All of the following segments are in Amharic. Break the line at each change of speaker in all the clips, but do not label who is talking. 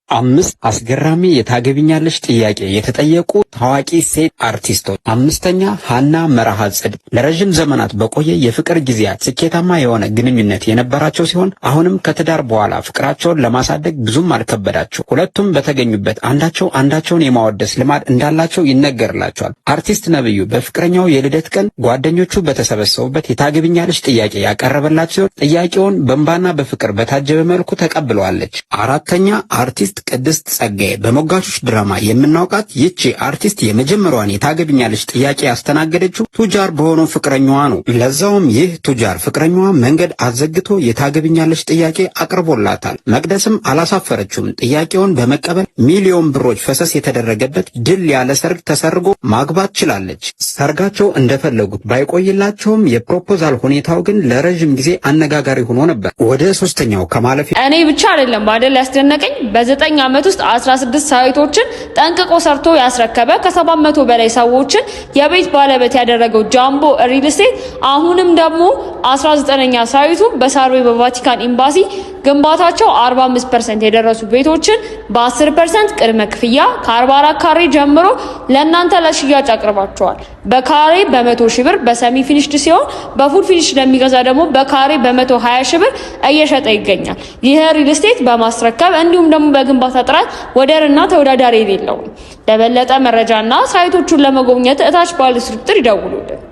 አምስት አስገራሚ የታገቢኛለሽ ጥያቄ የተጠየቁ ታዋቂ ሴት አርቲስቶች። አምስተኛ፣ ሀና መርሃ ጽድቅ። ለረዥም ዘመናት በቆየ የፍቅር ጊዜያት ስኬታማ የሆነ ግንኙነት የነበራቸው ሲሆን አሁንም ከትዳር በኋላ ፍቅራቸውን ለማሳደግ ብዙም አልከበዳቸው። ሁለቱም በተገኙበት አንዳቸው አንዳቸውን የማወደስ ልማድ እንዳላቸው ይነገርላቸዋል። አርቲስት ነብዩ በፍቅረኛው የልደት ቀን ጓደኞቹ በተሰበሰቡበት የታገቢኛለሽ ጥያቄ ያቀረበላት ሲሆን ጥያቄውን በእንባና በፍቅር በታጀበ መልኩ ተቀብለዋለች። አራተኛ፣ አርቲስት ቅድስት ጸጋዬ። በሞጋቾች ድራማ የምናውቃት ይቺ አርቲስት የመጀመሪያዋን የታገቢኛለሽ ጥያቄ ያስተናገደችው ቱጃር በሆነው ፍቅረኛዋ ነው። ለዛውም ይህ ቱጃር ፍቅረኛዋ መንገድ አዘግቶ የታገቢኛለሽ ጥያቄ አቅርቦላታል። መቅደስም አላሳፈረችውም። ጥያቄውን በመቀበል ሚሊዮን ብሮች ፈሰስ የተደረገበት ድል ያለ ሰርግ ተሰርጎ ማግባት ችላለች። ሰርጋቸው እንደፈለጉት ባይቆይላቸውም የ proposal ሁኔታው ግን ለረዥም ጊዜ አነጋጋሪ ሆኖ ነበር። ወደ ሶስተኛው ከማለፍ
እኔ ብቻ አይደለም ባደል ያስደነቀኝ፣ በ9 ዓመት ውስጥ 16 site ኦችን ጠንቅቆ ሰርቶ ያስረከበ፣ ከ700 በላይ ሰዎችን የቤት ባለቤት ያደረገው ጃምቦ ሪል ስቴት አሁንም ደግሞ 19ኛ site ኡ በሳርቤ በቫቲካን ኤምባሲ ግንባታቸው 45% የደረሱ ቤቶችን በ10% ቅድመ ክፍያ ከ44 ካሬ ጀምሮ ለእናንተ ለሽያጭ አቅርባቸዋል። በካሬ በ100 ሺህ ብር በ semi finished ሲሆን በ full finish ለሚገዛ ደግሞ በካሬ በ120 ሺህ ብር እየሸጠ ይገኛል። ይህ ሪል ስቴት በማስረከብ እንዲሁም ደግሞ በግንባታ ጥራት ወደርና ተወዳዳሪ የሌለው ነው። ለበለጠ መረጃና site ኦቹን ለመጎብኘት እታች ባለ ስልክ ቁጥር ይደውሉልን።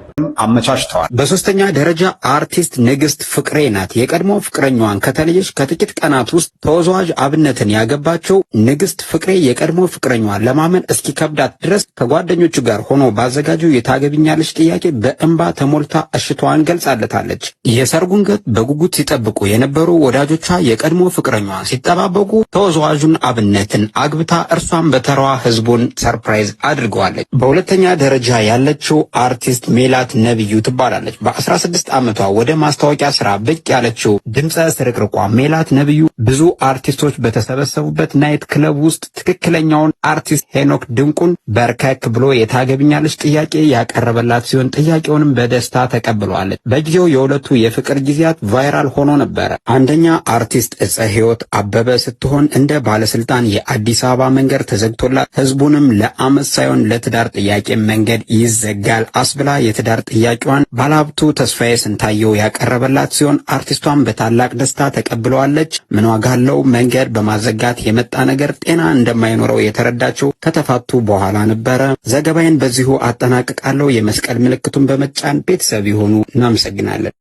አመቻችተዋል። በሶስተኛ ደረጃ አርቲስት ንግስት ፍቅሬ ናት። የቀድሞ ፍቅረኛዋን ከተለየች ከጥቂት ቀናት ውስጥ ተወዛዋዥ አብነትን ያገባችው ንግስት ፍቅሬ የቀድሞ ፍቅረኛዋን ለማመን እስኪከብዳት ድረስ ከጓደኞቹ ጋር ሆኖ ባዘጋጀው የታገቢኛለሽ ጥያቄ በእንባ ተሞልታ እሽታዋን ገልጻለታለች። የሰርጉን ቀን በጉጉት ሲጠብቁ የነበሩ ወዳጆቿ የቀድሞ ፍቅረኛዋን ሲጠባበቁ ተወዛዋዡን አብነትን አግብታ እርሷን በተራዋ ህዝቡን surprise አድርገዋለች። በሁለተኛ ደረጃ ያለችው አርቲስት ሜላት ነብዩ ትባላለች። በ16 ዓመቷ ወደ ማስታወቂያ ስራ ብቅ ያለችው ድምፀ ስርቅርቋ ሜላት ነብዩ ብዙ አርቲስቶች በተሰበሰቡበት night club ውስጥ ትክክለኛውን አርቲስት ሄኖክ ድንቁን በርከክ ብሎ የታገቢኛለሽ ጥያቄ ያቀረበላት ሲሆን ጥያቄውንም በደስታ ተቀብለዋለች። በጊዜው የሁለቱ የፍቅር ጊዜያት viral ሆኖ ነበረ። አንደኛ አርቲስት እፀ ህይወት አበበ ስትሆን እንደ ባለስልጣን የአዲስ አበባ መንገድ ተዘግቶላት ህዝቡንም ለአመት ሳይሆን ለትዳር ጥያቄ መንገድ ይዘጋል አስብላ የትዳር ጥያቄዋን ባለሀብቱ ተስፋዬ ስንታየው ያቀረበላት ሲሆን አርቲስቷን በታላቅ ደስታ ተቀብለዋለች። ምን ዋጋ አለው፣ መንገድ በማዘጋት የመጣ ነገር ጤና እንደማይኖረው የተረዳችው ከተፋቱ በኋላ ነበረ። ዘገባዬን በዚሁ አጠናቅቃለሁ። የመስቀል ምልክቱን በመጫን ቤተሰብ ይሁኑ። እናመሰግናለን።